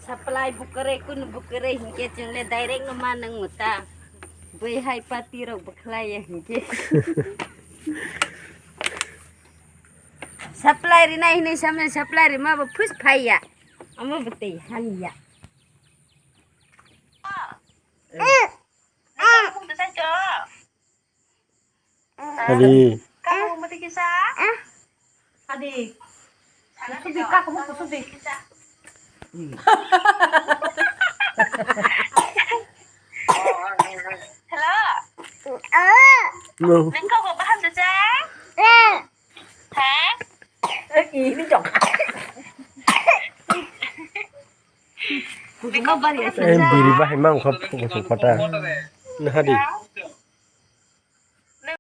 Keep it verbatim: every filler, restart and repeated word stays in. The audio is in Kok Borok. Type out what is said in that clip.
Supply bukare kun bukare hinke chungle direct no manang muta. Bai hai pati rok bukhlai ya hinke. Supply ri nai hinai samne supply ri ma bo phus phai ya. Amo bete han ya. Hadi. Hadi. Kusudi, kaku mo kusudi. Hello. No. Nengko ko baham de je? He? Ini jok. Kusuma bari. Eh, biri bahai mang khop khop khop kota. Nah, hadi.